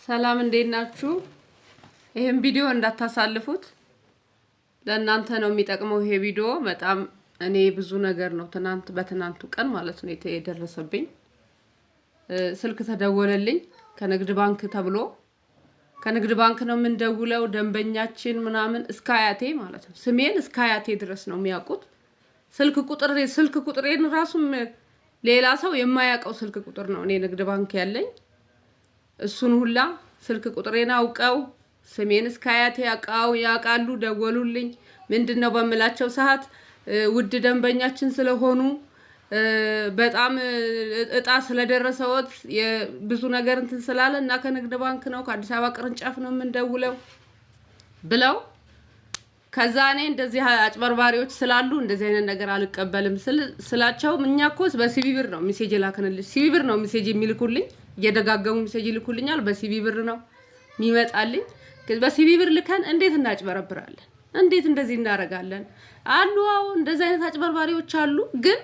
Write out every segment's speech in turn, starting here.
ሰላም እንዴት ናችሁ? ይህን ቪዲዮ እንዳታሳልፉት፣ ለእናንተ ነው የሚጠቅመው ይሄ ቪዲዮ። በጣም እኔ ብዙ ነገር ነው ትናንት በትናንቱ ቀን ማለት ነው የደረሰብኝ። ስልክ ተደወለልኝ ከንግድ ባንክ ተብሎ፣ ከንግድ ባንክ ነው የምንደውለው፣ ደንበኛችን ምናምን እስከ አያቴ ማለት ነው። ስሜን እስከ አያቴ ድረስ ነው የሚያውቁት። ስልክ ቁጥሬን ራሱም ሌላ ሰው የማያውቀው ስልክ ቁጥር ነው እኔ ንግድ ባንክ ያለኝ። እሱን ሁላ ስልክ ቁጥሬን አውቀው ስሜን እስከ አያቴ ያውቃሉ። ደወሉልኝ። ምንድን ነው በምላቸው ሰዓት ውድ ደንበኛችን ስለሆኑ፣ በጣም እጣ ስለደረሰዎት፣ ብዙ ነገር እንትን ስላለ እና ከንግድ ባንክ ነው፣ ከአዲስ አበባ ቅርንጫፍ ነው የምንደውለው ብለው፣ ከዛ እኔ እንደዚህ አጭበርባሪዎች ስላሉ እንደዚህ አይነት ነገር አልቀበልም ስላቸው፣ እኛ እኮ በ CBE ብር ነው message የላክንልሽ። CBE ብር ነው message የሚልኩልኝ፣ እየደጋገሙ message ይልኩልኛል። በ CBE ብር ነው የሚመጣልኝ። በ CBE ብር ልከን እንዴት እናጭበረብራለን? እንዴት እንደዚህ እናደርጋለን? አሉ፣ አዎ፣ እንደዚህ አይነት አጭበርባሪዎች አሉ። ግን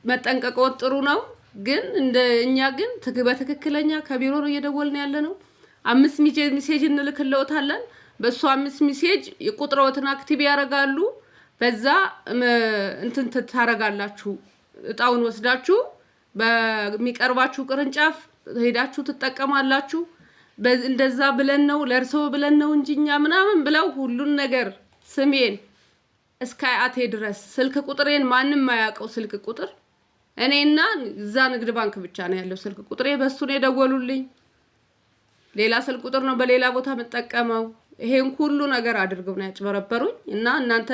መጠንቀቅዎት ጥሩ ነው። ግን እንደ እኛ ግን በትክክለኛ ከቢሮ ነው እየደወልን ያለ ነው። አምስት message እንልክልዎታለን። በእሱ አምስት message የቁጥሮትን active ያደርጋሉ። በዛ እንትን ታረጋላችሁ። እጣውን ወስዳችሁ በሚቀርባችሁ ቅርንጫፍ ሄዳችሁ ትጠቀማላችሁ። እንደዛ ብለን ነው፣ ለእርስዎ ብለን ነው እንጂ እኛ ምናምን ብለው ሁሉን ነገር ስሜን እስከ አያቴ ድረስ፣ ስልክ ቁጥሬን፣ ማንም የማያውቀው ስልክ ቁጥር፣ እኔና እዛ ንግድ ባንክ ብቻ ነው ያለው ስልክ ቁጥሬ። በሱ ነው የደወሉልኝ። ሌላ ስልክ ቁጥር ነው በሌላ ቦታ የምጠቀመው። ይሄን ሁሉ ነገር አድርገው ነው ያጭበረበሩኝ። እና እናንተ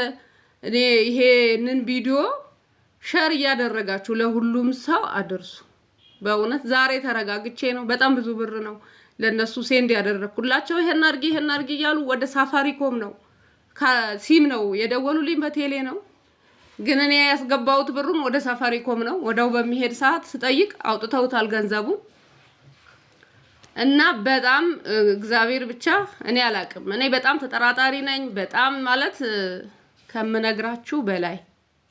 እኔ ይሄንን ቪዲዮ share እያደረጋችሁ ለሁሉም ሰው አድርሱ። በእውነት ዛሬ ተረጋግቼ ነው። በጣም ብዙ ብር ነው ለእነሱ send ያደረግኩላቸው። ይሄን አድርጊ፣ ይሄን አድርጊ እያሉ ወደ ሳፋሪኮም ነው ሲም ነው የደወሉልኝ፣ በቴሌ ነው። ግን እኔ ያስገባሁት ብሩን ወደ ሳፋሪኮም ነው። ወደው በሚሄድ ሰዓት ስጠይቅ አውጥተውታል ገንዘቡን። እና በጣም እግዚአብሔር ብቻ፣ እኔ አላቅም። እኔ በጣም ተጠራጣሪ ነኝ። በጣም ማለት ከምነግራችሁ በላይ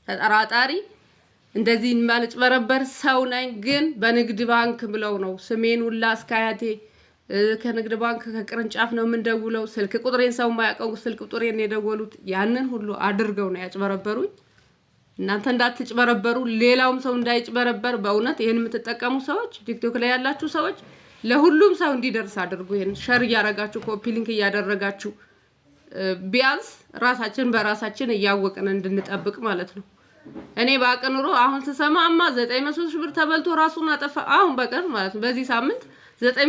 ተጠራጣሪ፣ እንደዚህ የማልጭበረበር ሰው ነኝ። ግን በንግድ ባንክ ብለው ነው ስሜን ሁላ እስከ አያቴ፣ ከንግድ ባንክ ከቅርንጫፍ ነው የምንደውለው። ስልክ ቁጥሬን፣ ሰው የማያውቀው ስልክ ቁጥሬን የደወሉት፣ ያንን ሁሉ አድርገው ነው ያጭበረበሩኝ። እናንተ እንዳትጭበረበሩ፣ ሌላውም ሰው እንዳይጭበረበር፣ በእውነት ይህን የምትጠቀሙ ሰዎች፣ ቲክቶክ ላይ ያላችሁ ሰዎች ለሁሉም ሰው እንዲደርስ አድርጉ። ይሄን share እያደረጋችሁ፣ copy link እያደረጋችሁ፣ ቢያንስ ራሳችን በራሳችን እያወቅን እንድንጠብቅ ማለት ነው። እኔ ባውቅ ኑሮ አሁን ስሰማማ 900,000 ብር ተበልቶ ራሱን አጠፋ። አሁን በቅርብ ማለት ነው፣ በዚህ ሳምንት ዘጠኝ